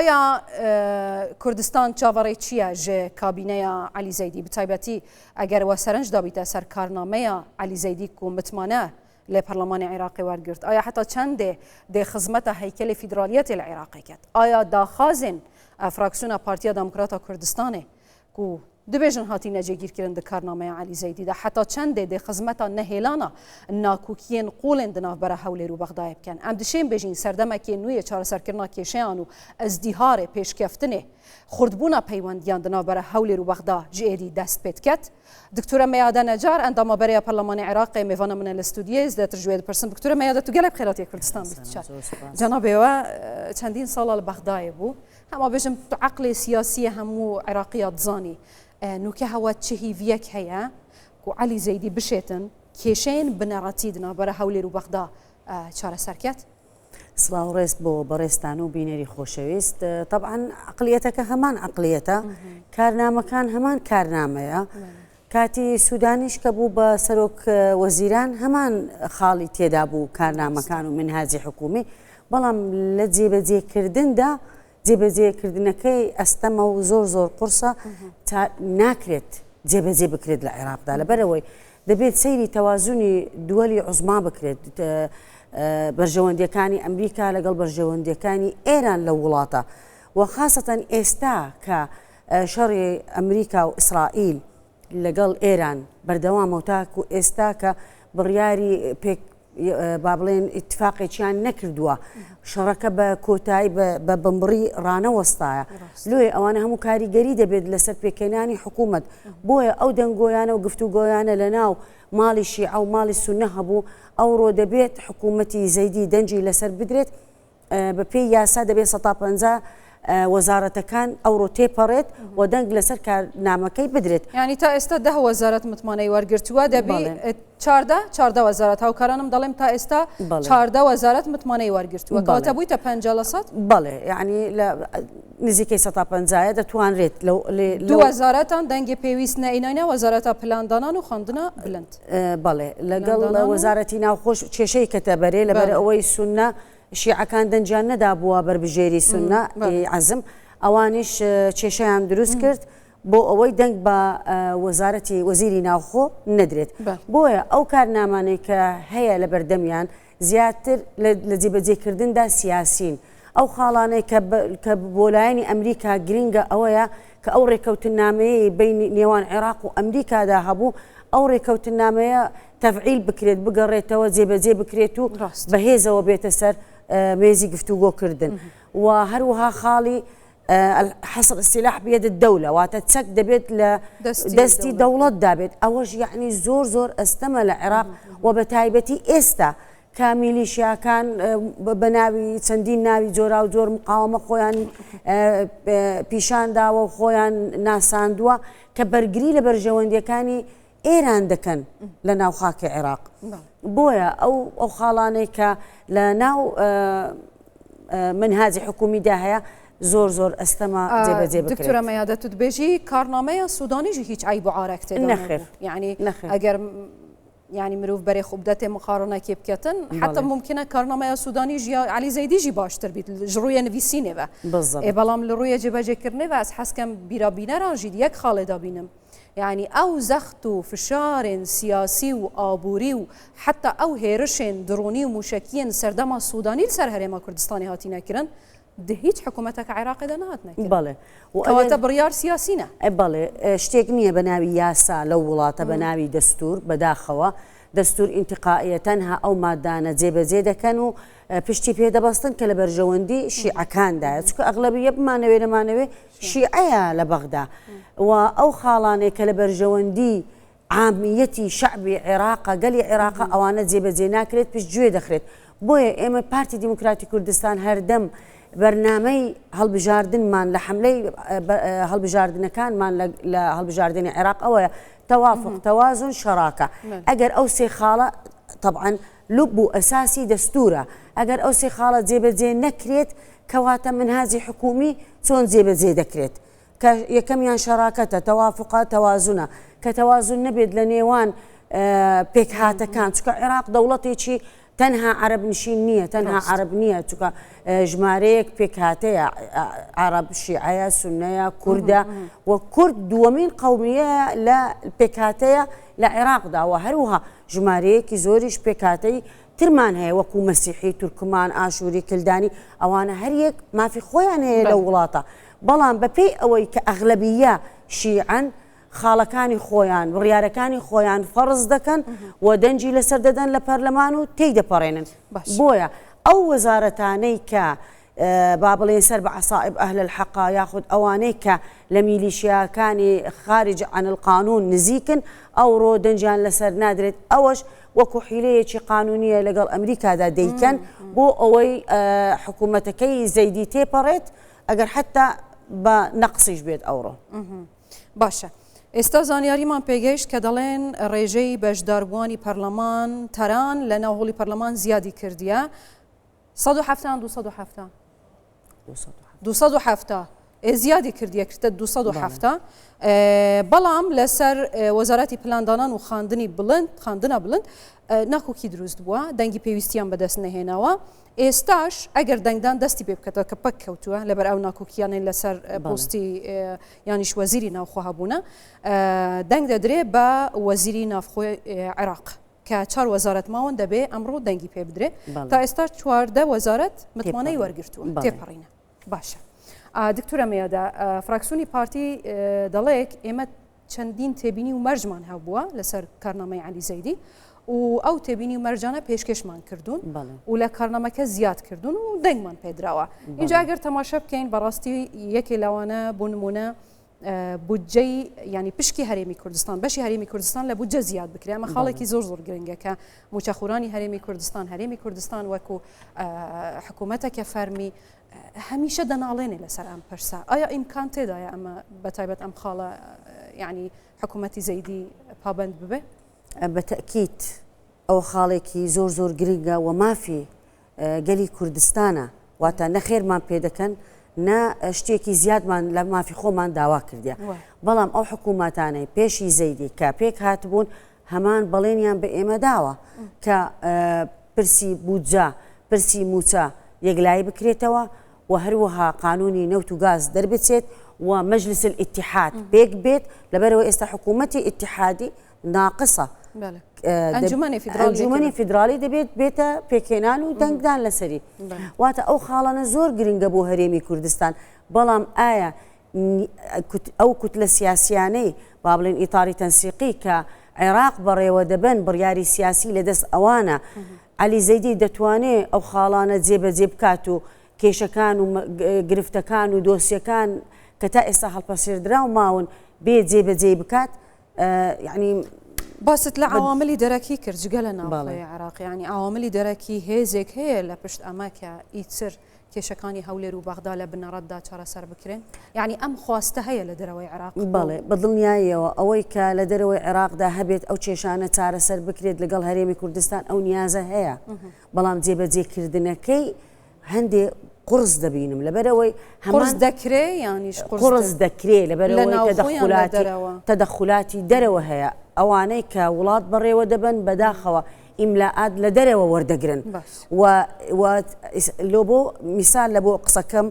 ئایا کوردستان چاوەڕێی چییە ژ کابینەیا عەلی زەیدی بتایبەتی ئەگەر وە سەرنج دابیتە سەر کارنامەیا عەلی زەیدی کو متمانە لە پەرلەمانی عیراقی وەرگرت ئایا حتا چەندێ دێ خزمەتە هەیکەلی فیدرالیەتێ لە عیراقێ کەت ئایا داخازێن فراکسیۆنا پارتیا دموکراتا کوردستانێ کو دبێژن هاتینە جێگیرکردن di karnameya Elî Zeydî de heta çendê dê xizmeta nehêlana nakokiyên qûlên di navbera Hewlêr û Bexdayê bikin. Em dişên bêjîn serdemekê nû yê çareserkirina kêşeyan û îzdîharê pêşkeftinê xurtbûna peywendiyan di navbera Hewlêr û Bexda ji êdî dest pê diket. Diktora Meyade Necar, endama berê ya Perlemanê Iraqê mêvana min e li stûdyoyê zêdetir ji wê dipirsim. Diktora Meyade tu gelek bi xêr hatiye Kurdistan 24. Cenabê we çendîn sala li Bexdayê bû. Hema bêjim tu eqlê siyasiyê hemû Iraqiya dizanî. Nûke hewa çi hîviyek heye ku Elî Zeydî bişêtin kêşeyên bineretî di navbera Hewlêr û Bexda çareser ket? سڵاو ڕێز بۆ بەڕێزتان و بینەری خۆشەویست. تەبعەن عەقڵیەتەکە هەمان عەقڵیەتە، کارنامەکان هەمان کارنامەیە. کاتی سودانیش کە بوو بە سەرۆک وەزیران هەمان خاڵی تێدا بوو کارنامەکان و منهاجی حکومی بەڵام لە جێبەجێکردندا جێبەجێکردنەکەی ئەستەمە و زۆر زۆر قورسە تا ناکرێت جێبەجێ بکرێت لە عێراقدا لەبەرەوەی دەبێت سەیری تەوازنی دووەلی عوزما بکرێت بەرژەوەندیەکانی ئەمریکا لەگەڵ بەرژەوەندیەکانی ئێران لە وڵاتە و خاصەتەن ئێستا کە شەڕی ئەمریکا و ئیسرائیل لەگەڵ ئێران بەردەوامە و تاکو ئێستا کە بڕیاری پێک با بڵێن ئیتفاقێکیان نەکردووە شەڕەکە بە کۆتایی بە بمبڕی ڕانەوەستایە لۆیە ئەوانە هەموو کاریگەری دەبێت لەسەر پێکهێنانی حکوومەت بۆیە ئەو دەنگۆیانە و گفتوگۆیانە لە ناو ماڵی شیعە و ماڵی سونە هەبوو ئەوڕۆ دەبێت حکوومەتی زەیدی دەنگی لەسەر بدرێت بەپێی یاسا دەبێت 150 وەزارەتەکان ئەوڕۆ تێپەڕێت و دەنگ لەسەر کارنامەکەی بدرێت. یانی تا ئێستا دە وەزارەت متمانەی وەرگرتووە دەبی چاردە چاردە وەزارەت هاوکارانم دەڵێم تا ئێستا چاردە وەزارەت متمانەی وەرگرتووە کەواتە بوویتە 50 لە سەد؟ بەڵێ یعنی لە نزیکەی سەتا پەنجایە دەتوانرێت لەو دوو وەزارەتان دەنگی پێویست نەیناینە وەزارەتە پلاندانان و خوێندنە بلند. بەڵێ لەگەڵ وەزارەتی ناوخۆش کێشەی کەتە بەرێ لەبەر ئەوەی سوننە شیعەکان دەنگیان نەدابووە بەربژێری سوننە عەزم ئەوانیش کێشەیان دروست کرد بۆ ئەوەی دەنگ بە وەزارەتی وەزیری ناوخۆ نەدرێت بۆیە ئەو کارنامانەی کە هەیە لە بەردەمیان زیاتر لە جێبەجێکردندا سیاسین. ئەو خاڵانەی کە بۆ لایەنی ئەمریکا گرنگە ئەوەیە کە ئەو ڕێککەوتننامەیەی بەینی نێوان عێراق و ئەمریکادا هەبوو، ئەو ڕێککەوتننامەیە تەفعیل بکرێت، بگەڕێتەوە، جێبەجێ بکرێت و بەهێزەوە بێتە سەر مێزی گفتوگۆکردن. و هەروەها خاڵی حصر السلاح بید الدولە، واتە چەک دەبێت لە دەستی دەوڵەتدا بێت، ئەوەش یەعنی زۆر زۆر ئەستەمە لە عێراق و بە تایبەتی ئێستا کە میلیشیاکان بە ناوی چەندین ناوی جۆراوجۆر مقاومە خۆیان پیشان داوە و خۆیان ناساندووە کە بەرگری لە بەرژەوەندیەکانی ئێران دەکەن لە ناو خاکی عێراق بۆیە ئەو ئەو خاڵانەی کە لە ناو منهاجی حکومیدا هەیە زۆر زۆر ئەستەمە جێبەجێ بکرێت. دکتۆرە مەیادە تو دبێژی کارنامەیە سودانیژی هیچ عیب و عارەک تێدا نەخێر یعنی ئەگەر یعنی مرۆڤ بەرێ خۆ بدەتێ مقارنەکێ بکەتن حتا ممکنە کارنامەیە سودانی ژیا علی زەیدی ژی باشتر بیت ژ ڕوویە نویسینێ بە بەڵام لە ڕوویە جێبەجێکردنێ بە ئەس حەزکەم بیرا بینەران ژی یەک خاڵێ دابینم یعنی ئەو زەخت و فشارێن سیاسی و ئابووری و حتا ئەو هێرشێن دڕۆنی و موشەکیەن سەردەما سودانی لەسەر هەرێما کوردستانی هاتینە کرن د هیچ حکوومەتەکە عێراقێدا نەهاتنە کرن. بەڵێ و کەواتە بڕیار سیاسی نە. بەڵێ شتێک نییە بە ناوی یاسا لەو وڵاتە بە ناوی دەستوور بەداخەوە دەستوور ئینتقائیە تەنها ئەو مادانە جێبەجێ دەکەن و پشتی پێ دەبەستن کە لە بەرژەوەندی شیعەکاندایە چونکە ئەغلەبیە بمانەوێ نەمانەوێ شیعەیە لە بەغدا و ئەو خاڵانەی کە لە بەرژەوەندی عامیەتی شەعبی عێراقە، گەلی عێراقە ئەوانە جێبەجێ ناکرێت پشتگوێ دەخرێت. بۆیە ئێمە پارتی دیموکراتی کوردستان هەردەم بەرنامەی هەڵبژاردنمان لە حەملەی هەڵبژاردنەکانمان لە هەڵبژاردنی عێراق ئەوەیە تەوافق، تەوازن، شەراکە. ئەگەر ئەو سێ خاڵە تەبعەن لوب و ئەساسی دەستورە، ئەگەر ئەو سێ خاڵە جێبەجێ نەکرێت کەواتە منهاجی حکومی چۆن جێبەجێ دەکرێت؟ کە یەکەمیان شەراکەتە، تەوافوقە، تەوازنە، کە تەوازن نەبێت لە نێوان پێکهاتەکان، چونکە عێراق دەوڵەتێکی تەنها عەرەب نشین نییە، تەنها عەرەب نییە، چونکە ژمارەیەک پێکهاتەیە، عەرەب، شیعەیە، سوننەیە، کوردە و کورد دووەمین قەومییە لە پێکهاتەیە لە عێراقدا و هەروەها ژمارەیەکی زۆریش پێکهاتەی ترمان هەیە وەکو مەسیحی، تورکمان، ئاشووری، کلدانی، ئەوانە هەریەک مافی خۆیان هەیە لەو وڵاتە، بەڵام بەپێی ئەوەی کە ئەغلەبییە شیعەن، خاڵەکانی خۆیان، بڕیارەکانی خۆیان فەڕز دەکەن و دەنگی لەسەر دەدەن لە پەرلەمان و تێی دەپەڕێنن. بۆیە ئەو وەزارەتانەی کە با بڵێین سەر بە عەسائب ئەهل الحەقە یاخود ئەوانەی کە لە میلیشیاکانی خارج عن القانون نزیکن ئەوڕۆ دەنگیان لەسەر نادرێت، ئەوەش وەکو حیلەیەکی قانونیە لەگەڵ ئەمریکادا دەیکەن بۆ ئەوەی حکوومەتەکەی زەیدی تێپەڕێت ئەگەر حەتا بە نەقسیش بێت ئەوڕۆ. باشە ئێستا زانیاریمان پێگەیشت کە دەڵێن ڕێژەی بەشداربووانی پەرلەمان تەران لە ناو هۆڵی پەرلەمان زیادی کردیە 170 270 270 زیادی کردیە کردە 270 بەڵام لەسەر وەزارەتی پلاندانان و خواندنی بڵند خواندنە بڵند ناکۆکی دروست بووە دەنگی پێویستیان بەدەست نەهێناوە ئێستاش ئەگەر دەنگدان دەستی پێ بکەتەوە کە پەک کەوتووە لەبەر ئەو ناکۆکیانەی لەسەر پۆستی یانیش وەزیری ناوخۆ هەبوونە دەنگ دەدرێ بە وەزیری ناوخۆی عێراق کە چوار وەزارەت ماون دەبێ ئەمڕۆ دەنگی پێ بدرێ تا ئێستا 14 وەزارەت متمانەی وەرگرتووە تێپەڕینە باشە دکتۆرە مەیادە فراکسیۆنی پارتی دەڵێک ئێمە چەندین تێبینی و مەرجمان هەبووە لەسەر کارنامەی عەلی زەیدی و ئەو تێبینی و مەرجانە پێشکێشمان کردوون و لە کارنامەکە زیاد کردوون و دەنگمان پێدراوە اینجا ئەگەر تەماشا بکەین بەڕاستی یەکێ لەوانە بۆ نمونە بودجەی ینی پشکی هەرێمی کوردستان بەشی هەرێمی کوردستان لە بودجە زیاد بکرێ ئەمە خاڵێکی زۆر زۆر گرنگە کە موچەخورانی هەرێمی کوردستان هەرێمی کوردستان وەکو حکوومەتەکە فەرمی هەمیشە دەناڵێنێ لەسەر ئەم پرسە، ئایا ئیمکان تێدایە ئەمە بەتایبەت ئەم خاڵە یانی حکوومەتی زەیدی پابەند ببێ؟ بە تەئکید ئەوە خاڵێکی زۆر زۆر گرنگە و مافی گەلی کوردستانە، واتە نە خێرمان پێ دەکەن نە شتێکی زیادمان لە مافی خۆمان داوا کردیە، بەڵام ئەو حکوومەتانەی پێشی زەیدی کە پێک هاتبوون هەمان بەڵێنیان بە ئێمە داوە کە پرسی بودجە، پرسی مووچە یەکلایی بکرێتەوە و هەروەها قانوونی نەوت و گاز دەربچێت و مەجلس الاتحاد پێک بێت، لەبەرئەوەی ئێستا حکوومەتی ئیتیحادی ناقسە. ئەنجوومەنی فیدراڵی دەبێت بێتە پێکهێنان و دەنگدان لەسەری. واتە ئەو خاڵانە زۆر گرنگە بۆ هەرێمی کوردستان، بەڵام ئایا ئەو کوتلە سیاسیانەی با بڵێن ئیتاری تەنسیقی کە عێراق بەڕێوە دەبەن بڕیاری سیاسی لەدەست ئەوانە عەلی زەیدی دەتوانێ ئەو خاڵانە جێبەجێ بکات و کێشەکان و گرفتەکان و دۆسیەکان کە تا ئێستا هەڵپەسێردراو ماون بێ جێبەجێی بکات یعنی باست لە عواملی دەرەکی کرد جگە لە ناوخۆی عێراق یعنی عواملی دەرەکی هێزێک هەیە لە پشت ئەمە کە ئیتر کێشەکانی هەولێر و بەغدا لە بنەڕەتدا چارەسەر بکرێن؟ یانی ئەم خواستە هەیە لە دەرەوەی عێراق بۆ؟ بەڵێ، بە دڵنیاییەوە ئەوەی کە لە دەرەوەی عێراقدا هەبێت ئەو کێشانە چارەسەر بکرێت لەگەڵ هەرێمی کوردستان ئەو نیازە هەیە، بەڵام جێبەجێکردنەکەی هەندێ قوڕس دەبینم لەبەرئەوەی هەمان. قوڕس دەکرێ یانیش قوڕس قوڕس دەکرێ لەبەرئەوەی لە ناوخۆ یان لە تەدەخولاتی دەرەوە؟ تەدەخولاتی دەرەوە هەیە ئەوانەی کە وڵات بەڕێوە دەبەن بەداخەوە ئیملائات لە دەرەوە وەردەگرن و و لۆ بۆ میسال لە بۆ قسەکەم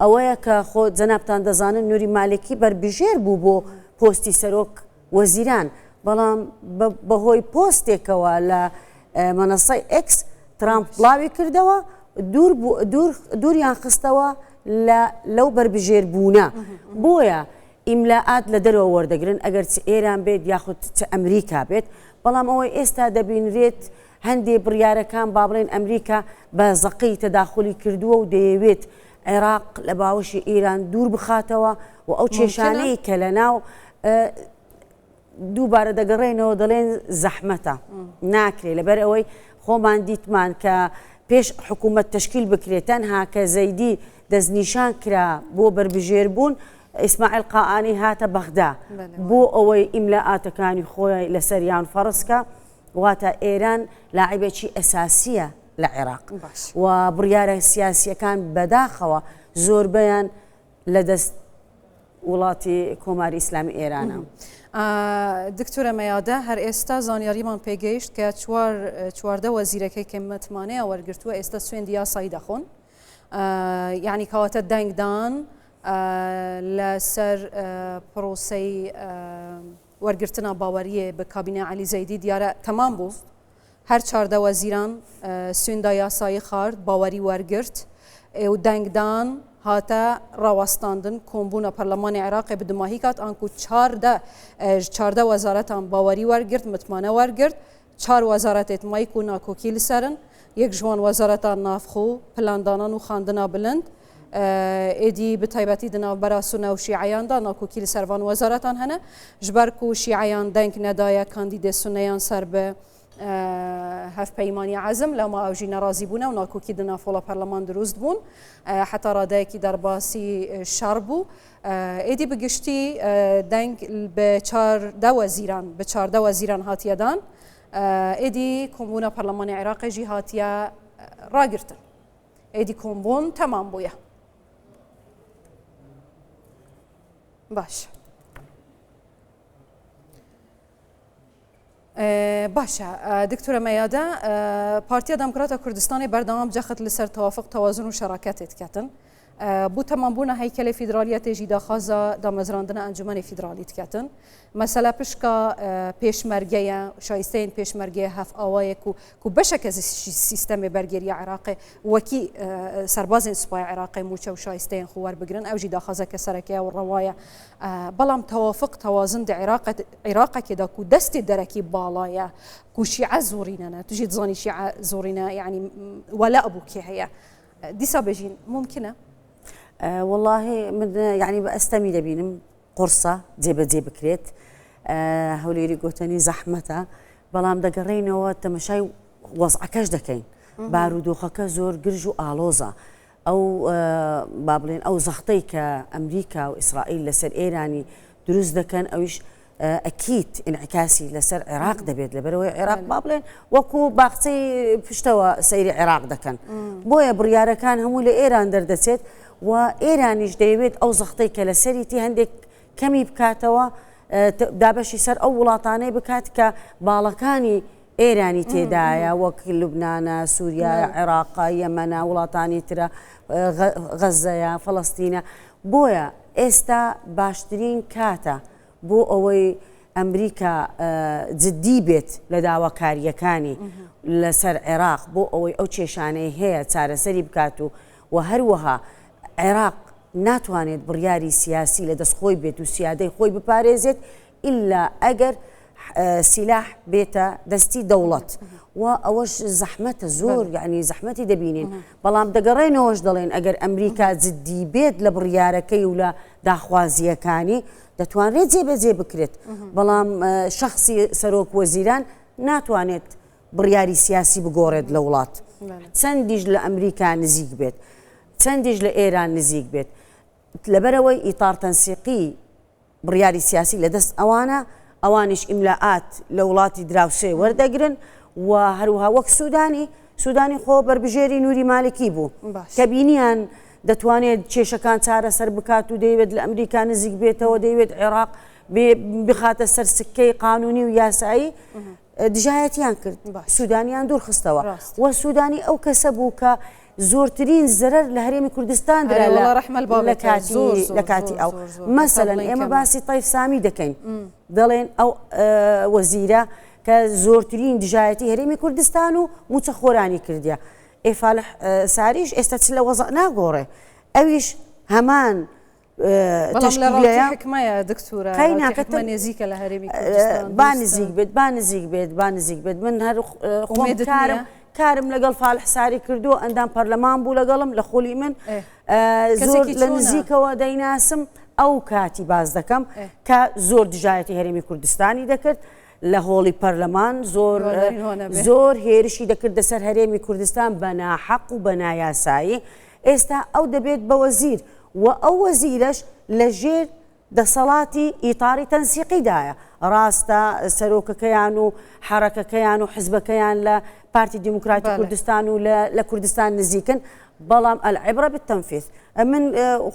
ئەوەیە کە خۆ جەنابتان دەزانن نوری مالکی بەربژێر بوو بۆ پۆستی سەرۆک وەزیران بەڵام بەهۆی پۆستێکەوە لە مەنەسەی ئێکس ترامپ بڵاوی کردەوە دوور دوور دووریان خستەوە لە لەو بەربژێر بوونە بۆیە ئیملائات لە دەرەوە وەردەگرن ئەگەر چ ئێران بێت یاخود چ ئەمریکا بێت، بەڵام ئەوەی ئێستا دەبینرێت هەندێ بڕیارەکان با بڵێین ئەمریکا بە زەقی تەداخولی کردووە و دەیەوێت عێراق لە باوەشی ئیران دوور بخاتەوە و ئەو کێشانەی کە لە ناو دووبارە دەگەڕێنەوە دەڵێن زەحمەتە ناکرێ لەبەر ئەوەی خۆمان دیتمان کە پێش حکوومەت تەشکیل بکرێت تەنها کە زەیدی دەستنیشان کرا بۆ بەربژێر بوون ئیسماعیل قائانی هاتە بەغدا بۆ ئەوەی ئیملائاتەکانی خۆی لەسەریان فەڕز کا واتە ئێران لاعیبێکی ئەساسیە لە عێراق و بڕیارە سیاسیەکان بەداخەوە زۆربەیان لە دەست وڵاتی کۆماری ئیسلامی ئێرانە. دکتۆرە مەیادە هەر ئێستا زانیاریمان پێگەیشت کە چوار 14 وەزیرەکەی کە متمانەیان وەرگرتووە ئێستا سوێندی یاسایی دەخۆن یعنی کەواتە دەنگدان لەسەر پرۆسەی وەرگرتنا باوەریێ بە کابینە عەلی زەیدی دیارە تەمام بوو هەر 14 وەزیران سوێندا یاسایی خارد باوەری وەرگرت و دەنگدان هاتە ڕاوەستاندن کۆمبوونە پەرلەمانی عێراقی بدماهی کات ئانکو 14 14 وەزارەتان باوەری وەرگرت متمانە وەرگرت چار وەزارەتێت مایک و ناکۆکی لسەرن یەک ژوان وەزارەتا ناوخۆ، پلاندانان و خواندنا بلند، ئێدی بە تایبەتی di navbera سونە و شیعەیاندا ناکۆکی لەسەر ڤان وەزارەتان هەنە ژبەر کو شیعەیان دەنگ نەدایە کاندیدێ سونەیان سەر بە هەڤپەیمانی عەزم لەما ئەو ژی نەڕازی بوونە و ناکۆکی di ناوخۆڵە پەرلەمان دروست بوون حتا ڕادەیەکی دەرباسی شەڕ بوو ئێدی بە گشتی دەنگ بە 14 وەزیران بە 14 وەزیران هاتیەدان ئێدی کۆمبوونە پەرلەمانی عێراقێ ژی هاتیە ڕاگرتن ئێدی کۆمبوون تەمام بووە باش باشە دکتۆرە مەیادە پارتیا دەموکراتە کوردستانی بەردەوام جەخت لەسەر تەوافق تەوازن و شەراکەتێ دکەتن بۆ تەمامبوونە هەیکەلێ فیدرالیەتێ ژی داخوازا دامەزراندنە ئەنجومەنێ فیدرالی دکەتن مەسەلە پشکا پێشمەرگەیە شایستەیên پێشمەرگەیە هەف ئاوایەک و کو بەشەکە سیستەمێ بەرگێریە عێراقێ وەکی سەربازên سوپای عێراقێ موچە و شایستەیên خو وەربگرن ئەو ژی داخوازەکە سەرەکەیە و ڕەوایە بەڵام تەوافق تەوازن دە عێراقەکێدا کو دەستێ دەرەکی باڵایە کو شیعە زۆرینەنە توژی دزانی شیعە زۆرینە یعنی وەلا بوو کێ هەیە دیسا بێژین ممکنە وەڵاهی من یعنی بە ئەستەمی دەبینم قورسە جێبەجێ بکرێت هەولێری گۆتەنی زەحمەتە بەڵام دەگەڕێینەوە تەمەشای وەزعەکەش دەکەین بارودۆخەکە زۆر گرژ و ئاڵۆزە ئەو با بڵێن ئەو زەختەی کە ئەمریکا و ئیسرائیل لەسەر ئێرانی دروست دەکەن ئەویش ئەکید ئینعکاسی لەسەر عێراق دەبێت لەبەرەوەی عێراق با بڵێن وەکو باخچەی پشتەوە سەیری عێراق دەکەن بۆیە بڕیارەکان هەموو لە ئێران دەردەچێت و ئێرانیش دەیەوێت ئەو زەختەی کە لەسەریتی هەندێک کەمی بکاتەوە دابەشی سەر ئەو وڵاتانەی بکات کە باڵەکانی ئێرانی تێدایە وەک لوبنانە، سوریایە، عێراقە، یەمەنە، وڵاتانی ترە، غەززەیە، فەڵەستینە، بۆیە ئێستا باشترین کاتە بۆ ئەوەی ئەمریکا جدی بێت لە داواکارییەکانی لەسەر عێراق بۆ ئەوەی ئەو کێشانەی هەیە چارەسەری بکات و و هەروەها عێراق ناتوانێت بڕیاری سیاسی لە دەست خۆی بێت و سیادەی خۆی بپارێزێت ئیلا ئەگەر سیلاح بێتە دەستی دەوڵەت و ئەوەش زەحمەتە زۆر یعنی زەحمەتی دەبینین بەڵام دەگەڕێنەوەش دەڵێن ئەگەر ئەمریکا جددی بێت لە بڕیارەکەی و لە داخوازیەکانی دەتوانرێت جێبەجێ بکرێت بەڵام شخصی سەرۆک وەزیران ناتوانێت بڕیاری سیاسی بگۆڕێت لە وڵات چەندیش لە ئەمریکا نزیک بێت چەندیش لە ئێران نزیک بێت لەبەرئەوەی ئیتار تەنسیقی بڕیاری سیاسی لە دەست ئەوانە، ئەوانیش ئیملائات لە وڵاتی دراوسێ وەردەگرن و هەروەها وەک سودانی، سودانی خۆ بەربژێری نوری مالکی بوو کە بینیان دەتوانێت کێشەکان چارەسەر بکات و دەیەوێت لە ئەمریکا نزیک بێتەوە، دەیەوێت عێراق بخاتە سەر سکەی قانونی و یاسایی، دژایەتیان کرد سوودانیان دوور خستەوە و سوودانی ئەو کەسە بوو کە زۆرترین زەرەر لە هەرێمی کوردستان درا لە کاتی ئەو مەسەلەن ئێمە باسی تەیف سامی دەکەین دەڵێن ئەو وەزیرە کە زۆرترین دژایەتی هەرێمی کوردستان و موچەخۆرانی کردیە ئێ فالح ساریش ئێستا چ لە وەزع ناگۆڕێ ئەویش هەمان بەڵام لە ڕەوتی حکمەیە دکتۆرە ڕەوتی حکمە نزیکە لە هەرێمی کوردستان با نزیک بێت با نزیک بێت با نزیک بێت من هەر خۆم کارم کارم لەگەڵ فالح ساری کردو ئەندام پەرلەمان بوو لەگەڵم لە خولی من زۆر لە نزیکەوە دەیناسم ئەو کاتی باز دەکەم کە زۆر دژایەتی هەرێمی کوردستانی دەکرد لە هۆڵی پەرلەمان زۆر زۆر هێرشی دەکردە سەر هەرێمی کوردستان بە ناحەق و بە نایاسایی ئێستا ئەو دەبێت بە وەزیر و ئەو وەزیرەش لە ژێر دەسەڵاتی ئیتاری تەنسیقیدایە. ڕاستە سەرۆکەکەیان و حەڕەکەکەیان و حزبەکەیان لە پارتی دیموکراتی کوردستان و لە کوردستان نزیکن، بەڵام العبرە بالتنفیذ ئەمن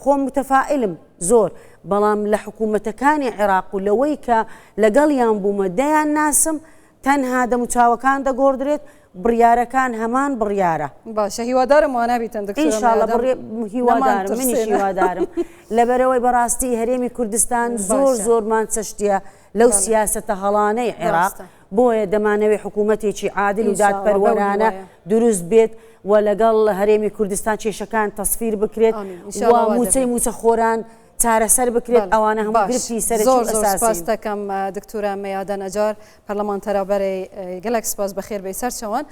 خۆم متفائلم زۆر بەڵام لە حکوومەتەکانی عێراق و لەوەی کە لەگەڵیان بوومە دەیان ناسم تەنها دەموچاوەکان دەگۆڕدرێت بڕیارەکان هەمان بڕیارە. باشە هیوادارم وانابیتن دکتۆرە ان شاء الله مەیادەم بڕێ هیوادارم منیش نەمانترسێنە. هیوادارم لەبەرئەوەی بەڕاستی هەرێمی کوردستان زۆر باشە. زۆرمان چەشتیە لەو بەڵێ. سیاسەتە هەڵانەی عێراق ڕاستە. بۆیە دەمانەوێ حکوومەتێکی عادل و ان شاء الله بەو دادپەروەرانە هیوایە. دروست بێت و لەگەڵ هەرێمی کوردستان کێشەکان تەسفیر بکرێت آمین ان شاء و الله وا مووچەی دەبێت. مووچەخۆران چارەسەر بکرێت بەڵێ ئەوانە هەموو باش گرفتی سەرەکی زۆر و زۆر ئەساسین. سپاس دەکەم دکتۆرە مەیادە نەجار پەرلەمانتەرا بەرەی گەلەک سپاس بەخێر بێی سەرچاوان.